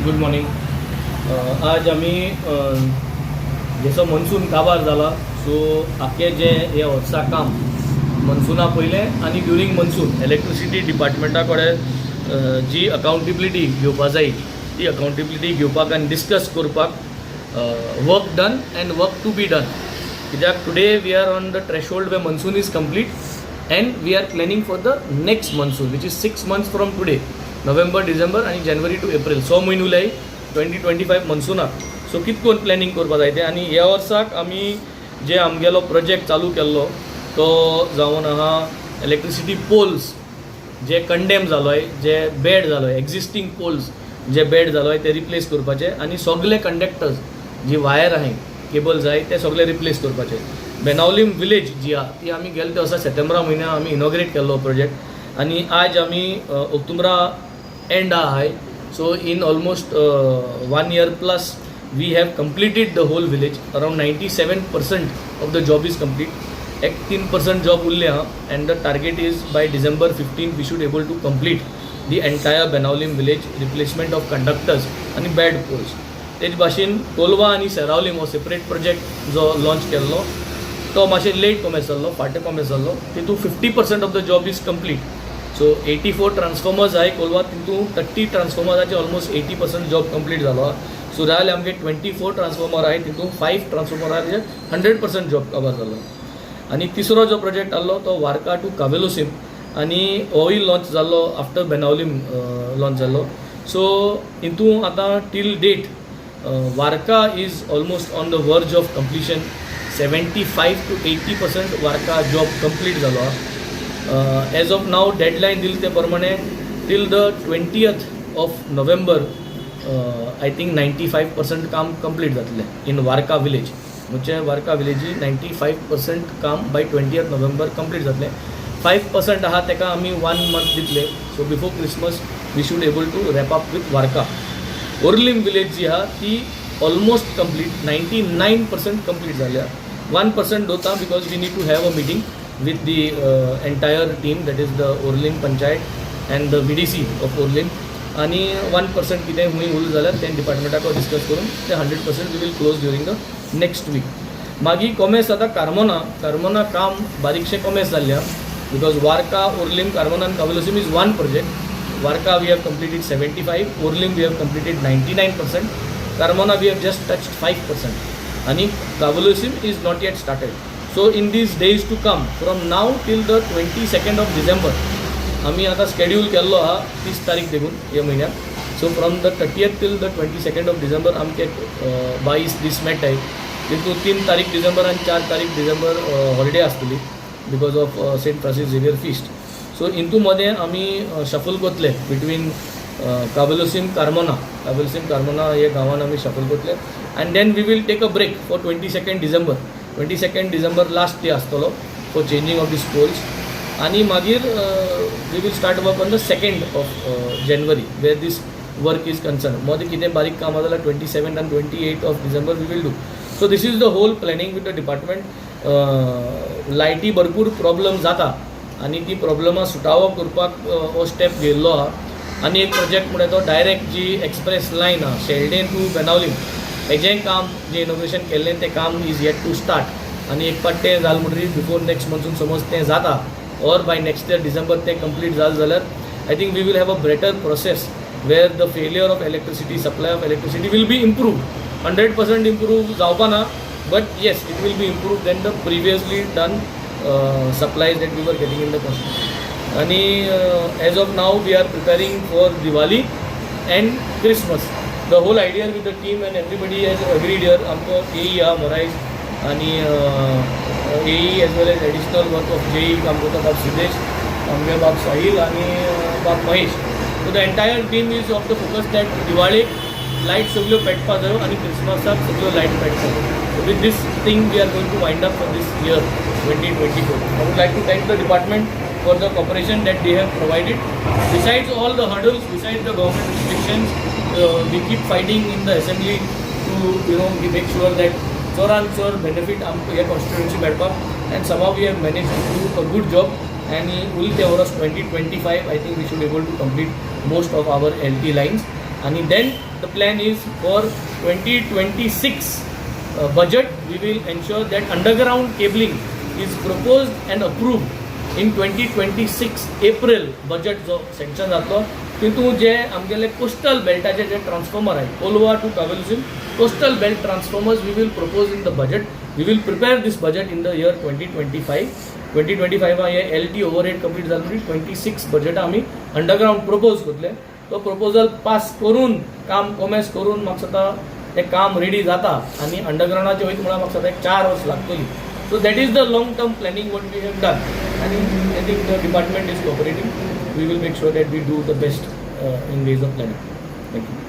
Good morning. आज आमी जसो मनसून काबार जाला, सो आख्खें जें हें वर्सा काम मनसुना पयलें आनी ड्युरींग मनसून इलेक्ट्रिसिटी डिपार्टमेंटा कडेन जी अकाउंटेबिलिटी घेवपा जाय, ती अकाउंटेबिलिटी घेवपाक आनी डिस्कस करपाक work done and work to be done, कित्याक today we are on the threshold where monsoon is complete and we are planning for the next monsoon, which is 6 months from today, November, December आनी जानेवारी two April. स म्हयने उरले 2025 मनसुनाक. So कित करून planning करपा जाय तें. आनी ह्या वर्साक आमी जे आमगेलो प्रोजेक्ट चालू केल्लो तो जावन आहा इलेक्ट्रिसिटी पोल्स जे कंडेम जालोय, जे बॅड जालोय, एग्जिस्टींग पोल्स जे बॅड जालोय ते रिप्लेस करपाचे आनी सगले कंडक्टर्स जी वायर आहाय, केबल्स आहाय, ते सगळे रिप्लेस करपाचे. बेनावलीम विलेज जी आहा ती आमी गेले ते वर्सा सेप्टेंबरा म्हयन्या आमी इनॉग्रेट केल्लो प्रोजेक्ट आनी आज आमी ऑक्टोबरा एंड आहाय. So in almost one year plus we have completed the whole village. Around 97% of the job is complete. एक 3% जॉब उरले आहा and the target is by December 15 we should able to complete the entire Benaulim village replacement of conductors आनी bad poles. तेच भाशेन कोलवा आनी सेरावलीम हो separate project जो launch केल्लो तो मातशें लेट कोमेस जाल्लो, फाटीं कोमेस जाल्लो. तितून 50% of the job is complete. So 84 transformers आहाय कोलवा, तितून 30 ट्रान्सफॉर्मर्साचे ऑलमोस्ट 80% जॉब कंप्लीट जालो आहा. सो जाल्यार आमगे 24 ट्रान्सफॉर्मर आहाय, तितून फायव ट्रान्सफॉर्मराचे 100% जॉब कवर जालो. आनी तिसरो जो प्रोजेक्ट आहलो तो वार्का टू कावेलोसीम आनी होय लॉन्च जाल्लो आफ्टर बेनावलीम लॉन्च जाल्लो. सो हितून आतां till date Varca is almost on the verge of completion. 75 to 80% Varca job complete जालो आहा. एज ऑफ नाव डेडलायन दिली ते प्रमाणे till the 20th of November I think 95% काम कंप्लीट जातलें इन वार्का विलेज. म्हणजे वार्का विलेजी 95% काम बाय 20th November complete जातलें. 5% आहा तेका आमी वन मंथ दितले. So before Christmas we should able to wrap up with Varca. Orlim village जी आहा ती almost complete, 99% complete जाल्या. 1% दवरता because we need to have a meeting with the entire team, that is the Orlim panchayat and the VDC of Orlim. आनी 1% कितें खूंय उरलें जाल्यार तें डिपार्टमेंटाक डिस्कस करून तें 100% we will close during the next week. मागीर कोमेस आतां कार्मोना. कार्मोना काम बारीकशें कोमेस जाल्लें आहा because Varca, Orlim, Carmona आनी Cavelossim is one project. Varca we have completed 75, Orlim we have completed 99%, Carmona we have just touched 5% आणि Cavelossim is not yet started. So in these days to come, from now till the 22nd of December, आमी आतां schedule केल्लो आहा 30 तारीख देखून ह्या म्हयन्याक. So from the 30th till the 22nd of December आमचे 22 दीस मेळटाय. तितून 3 तारीख डिसेंबर आनी 4 तारीख डिसेंबर हॉलिडे आसतली because of Saint Francis Xavier feast. So हितून मदें आमी शफल करतले between Cavelossim, Carmona. Cavelossim, Carmona हे गांवान आमी शफल करतले and then we will take a break for 22nd December. 22nd December last day आसतलो for changing of these poles आनी मागीर we will start work on the 2nd of January where this work is concern. मदें कितें बारीक काम आसा जाल्यार 27 आनी 28 of December we will do. So this is the whole planning with the department. लायटी भरपूर प्रॉब्लम जाता आनी ती प्रॉब्लमां सुटावो करपाक हो स्टेप घेयल्लो आहा. आनी एक प्रोजेक्ट म्हळ्यार तो डायरेक्ट जी एक्सप्रेस लायन आहा शेल्डें टू बेनावलीम, हेजें काम जें इनॉग्रेशन केल्लें तें काम is yet to start. आनी एक पाट तें जालें म्हणटकीर बिफोर नेक्स्ट मनसून समज तें जाता or by next year December तें कंप्लीट जालें जाल्यार I think we will have a better process where the failure of electricity, supply of electricity will be improve. 100% improve जावपा ना, but yes, it will be improve than the previously done supplies that we were getting in the constituency. आणि as of now we are preparing for Diwali and Christmas. The whole idea with the team and everybody has agreed here. आमकां एई आहा मोरायज आनी AE as well as additional work of JE काम करता बाब सिद्धेश, आमगे बाब साहील आनी बाब Mahesh. So the entire team is of the focus that दिवाळेक light सगळ्यो पेटपा जायो आनी क्रिसमसाक सगळ्यो लायट पेटपा जायो. So with this thing we are going to wind up for this year 2024. I would like to thank the department for the cooperation that they have provided. Besides all the hurdles, besides the government restrictions, we keep fighting in the assembly to make sure that चडान चड benefit आमकां हे constituency मेळपाक and somehow we have manage to do a good job. आनी उरलें ते वर्स 2025, I think we should able to complete most of our LT lines. आनी then the plan is for 2026 budget, we will ensure that underground cabling is proposed and approved in 2026 April budget जो sanction जातलो. तितून जे आमगेले coastal बेल्टाचे जे transformer आहे, Colva to Cavelossim coastal belt transformers, we will propose in the budget. We will prepare this budget in the year 2025. 2025 hey L T overhead complete जालें म्हणटकीर 26 budget आमी underground propose करतले. तो प्रपोजल पास करून, काम कोमेस करून, म्हाका दिसता तें काम रेडी जाता आनी अंडरग्रावंडाचें वयता म्हळ्यार म्हाका दिसता एक 4 वर्स लागतली. So that is the long term planning what we have done आनी I think the department is cooperating. We will make sure that we do the best in ways of planning. Thank you.